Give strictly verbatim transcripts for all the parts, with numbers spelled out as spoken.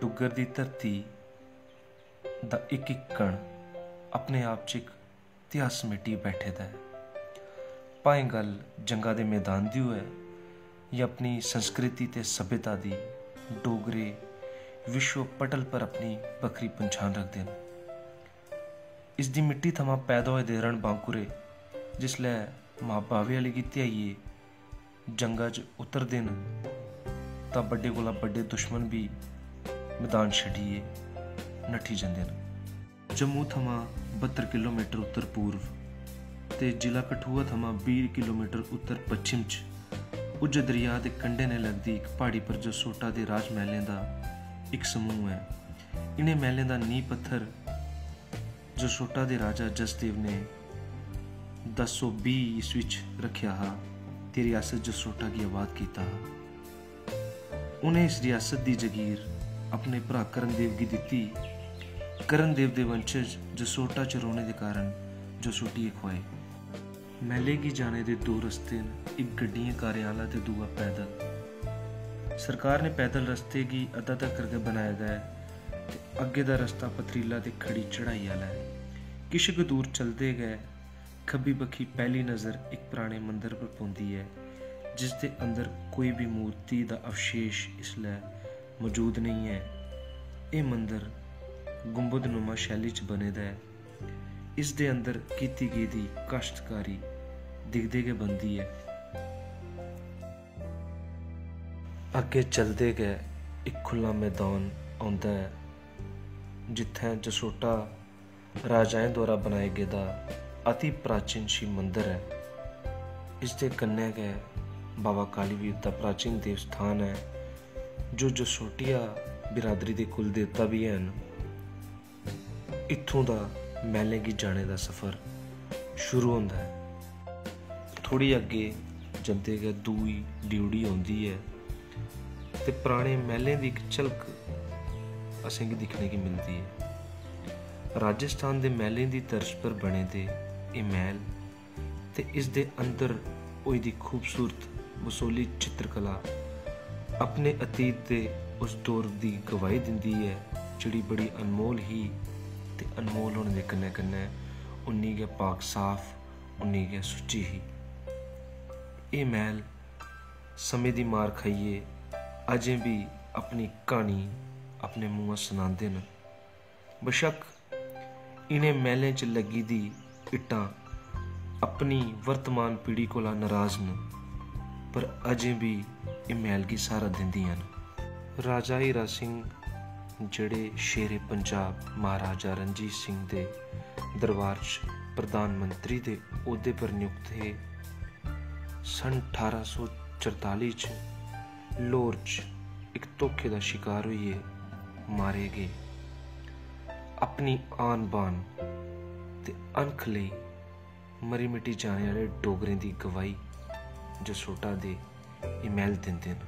डुग्गर दी धरती दा इक इक कण अपने आप च इक इतिहास समेटियै बैठे दा ऐ। भाएं गल्ल जंगा दे मैदान दी होऐ जां अपनी संस्कृति ते सभ्यता दी, डोगरे विश्व पटल पर अपनी बक्खरी पंछान रखदे न। इसदी मिट्टी थमां पैदा होए दे रण बांकुरे जिसलै मां बावे आह्ली गी ध्याइयै जंगा च उतरदे न तां बड्डे कोला बड्डे दुश्मन बी मैदान छड्डियै नट्ठी जंदे न। जम्मू थमां बह्त्तर किलोमीटर उत्तर पूर्व ते जिला कठुआ थमां बीह् किलोमीटर उत्तर पच्छम च उज्ज दरिया दे कंढे नै लगदी इक प्हाड़ी पर जसोटा दे राजमैह्लें दा इक समूह ऐ। इ'नें मैह्लें दा नींह् पत्थर जसोटा दे राजा जसदेव ने दस सौ बीह् ईस्वी च रक्खेआ हा ते रियासत जसोटा गी आबाद कीता हा। उ'नें इस रियासत दी जगीर अपने भ्राऽ करणदेव गी दित्ती। करणदेव दे वंशज जसोटा च रौह्ने दे कारण जसोटिये खुआए। मैह्ले गी जाने दे दो रस्ते न, इक गड्डियें कारें आह्ला ते दूआ पैदल। सरकार ने पैदल रस्ते गी अद्धा तक्कर गै बनाए दा ऐ ते अग्गें दा रस्ता पथरीला ते खड़ी चढ़ाई आह्ला ऐ। किश गै दूर चलदे गै खब्बी बक्खी पैह्ली नजर इक पराने मंदर पर पौंदी ऐ, जिसदे अंदर कोई बी मूर्ति दा अवशेश इसलै मजूद नेईं ऐ। एह् मंदर गुंबदनुमा शैली च बने दा ऐ। इसदे अंदर कीती गेदी काश्तकारी दिखदे गै बनदी ऐ। अग्गें चलदे गै इक खु'ल्ला मैदान औंदा ऐ, जित्थें जसोटा राजाएं द्वारा बनाया गेदा अति प्राचीन शिव मंदर ऐ। इसदे कन्नै गै बाबा कालीवीर दा प्राचीन देवस्थान ऐ, जो जसोटिया बिरादरी दे कुलदेवता बी हैन। इत्थूं दा मैह्लें गी जाने दा सफर शुरू होंदा ऐ। थोह्ड़ी अग्गें जंदे गै दूई ड्योढ़ी औंदी ऐ ते पराने मैह्लें दी इक झलक असेंगी दिक्खने गी मिलदी ऐ। राजस्थान दे मैह्लें दी तर्ज पर बने दे एह् मैह्ल ते इसदे अंदर होई दी खूबसूरत बसोली चित्रकला अपने अतीत दे उस दौर दी गवाही दिंदी ऐ, जेह्ड़ी बड़ी अनमोल ही ते अनमोल होने दे कन्नै-कन्नै उन्नी गै पाक साफ, उन्नी गै सुच्ची ही। एह् मैह्ल समें दी मार खाइयै अजें बी अपनी क्हानी अपने मुंहा सनांदे न। बशक्क इ'नें मैह्लें च लग्गी दी इट्टां अपनी वर्तमान पीढ़ी कोला नराज न, पर अजें बी एह् मैह्ल गी स्हारा दिंदियां न। राजा हीरा सिंह, जेह्ड़े शेरे पंजाब महाराजा रणजीत सिंह दे दरबार च प्रधानमंत्री दे ओह्दे पर नियुक्त हे, सन ठारां सौ चरताली च लाहौर च इक धोखे दा शकार होइयै मारे गे। अपनी आन बान ते अनख लेई मरी मिटी जाने आह्ले डोगरें दी गवाही जसोटा दे एह् मैह्ल दिंदे न।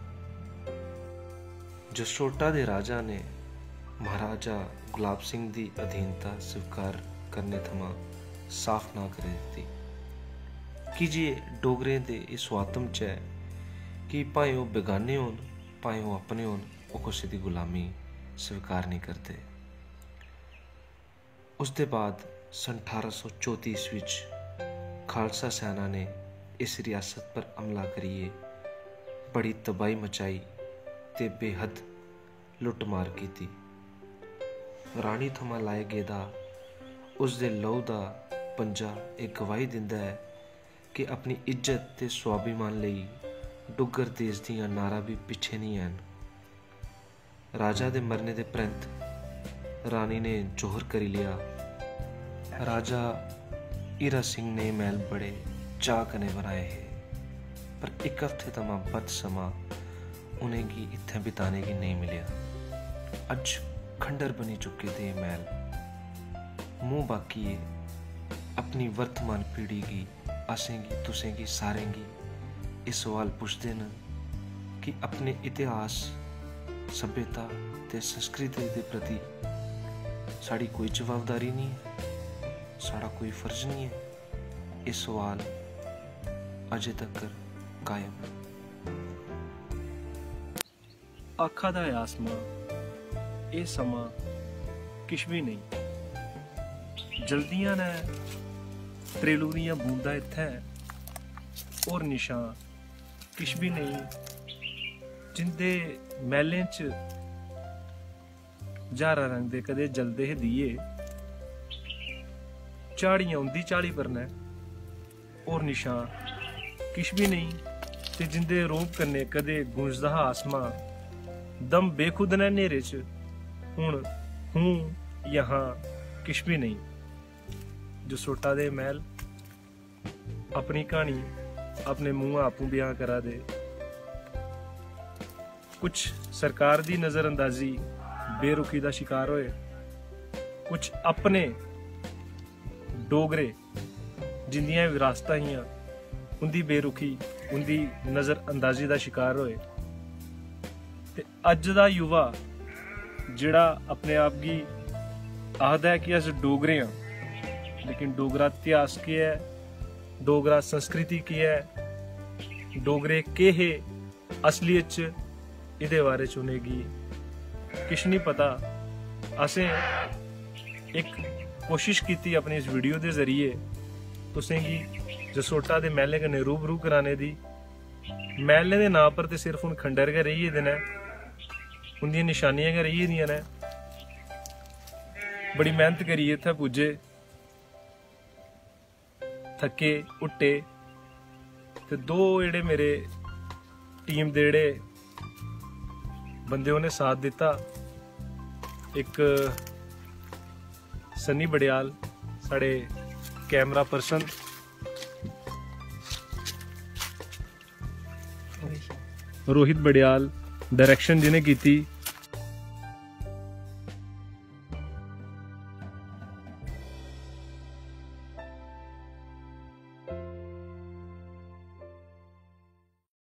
जसोटा दे राजा ने महाराजा गुलाब सिंह दी अधीनता स्वीकार करने थमां साफ नां करी दित्ती, की जे डोगरें दे इस सुआतम च ऐ कि भाएं ओह् बेगाने होन, भाएं ओह् अपने होन, ओह् कुसै दी गुलामी स्वीकार नेईं करदे। उसदे बाद सन ठारां सौ चौती ईस्वी च खालसा सैना ने इस रियासत पर हमला करियै बड़ी तबाही मचाई ते बेहद लुट्टमार कीती। रानी थमां लाया गेदा उसदे लहू दा पंजा एह् गवाही दिंदा ऐ कि अपनी इज्जत ते स्वाभिमान लेई डुग्गर देस दियां नारां बी पिच्छें निं हैन। राजा दे मरने दे परैंत रानी ने जोहर करी लेआ। राजा हीरा सिंह ने एह् मैह्ल बड़े चाऽ कन्नै बनाए हे, पर इक हफ्ते थमां बद्ध समां उ'नेंगी इत्थें बिताने गी नेईं मिलेआ। अज्ज खंडर बनी चुके दे एह् मैह्ल मूंह बाकियै अपनी वर्तमान पीढ़ी गी, असेंगी, तुसेंगी, सारें गी एह् सवाल पुछदे न कि अपने इतिहास, सभ्यता ते संस्कृति दे प्रति साढ़ी कोई जवाबदारी निं ऐ, साढ़ा कोई फर्ज निं ऐ? एह् सवाल अजें तक्कर कायम ऐ। आखा दा ऐ आसमां, एह् समां किश बी नेईं। जलदियां न त्रेलू दियां बूंदां इत्थै, होर निशां किश बी नेईं। जिंदे मैह्लें च ज्हारां रंग दे कदें जलदे हे दीए, झाड़ियां उं'दी झाड़ी पर न, होर निशां किश बी नेईं। ते जिंदे रौह्ब कन्नै कदें गूंजदा हा आसमां, दम बेखुद न न्हेरे च, हुन हूं यहां किश बी नेईं। जसोटा दे मैह्ल अपनी क्हानी अपने मुंहा आपूं बयां करा दे। कुछ सरकार दी नजरअंदाजी, बेरुखी दा शिकार होए, कुछ अपने डोगरे जिंदियां विरासतां हियां, उंदी बेरुखी, उंदी नजरअंदाजी दा शिकार होए। ते अज्ज दा युवा जेह्ड़ा अपने आप गी आखदा ऐ कि अस डोगरे आं, लेकिन डोगरा इतिहास केह् ऐ, डोगरा संस्कृति केह् ऐ, डोगरे केह् हे असलियत च, एह्दे बारे च उ'नेंगी किश निं पता। असें इक कोशिश कीती अपनी इस वीडियो दे जरिए तुसेंगी जसोटा दे मैह्लें कन्नै रूबरू कराने दी। मैह्लें दे नांऽ पर ते सिर्फ हून खंडर गै रेही गेदे न, उंदियां निशानियां गै रेही गेदियां न। बड़ी मेह्नत करियै इत्थै पुज्जे, थक्के हुट्टे, ते दो जेह्ड़े मेरे टीम दे जेह्ड़े बंदे, उ'नें साथ दित्ता। इक सन्नी बड़ियाल, साढ़े कैमरा पर्सन, रोहित बड़ियाल, डायरेक्शन जि'नें कीती,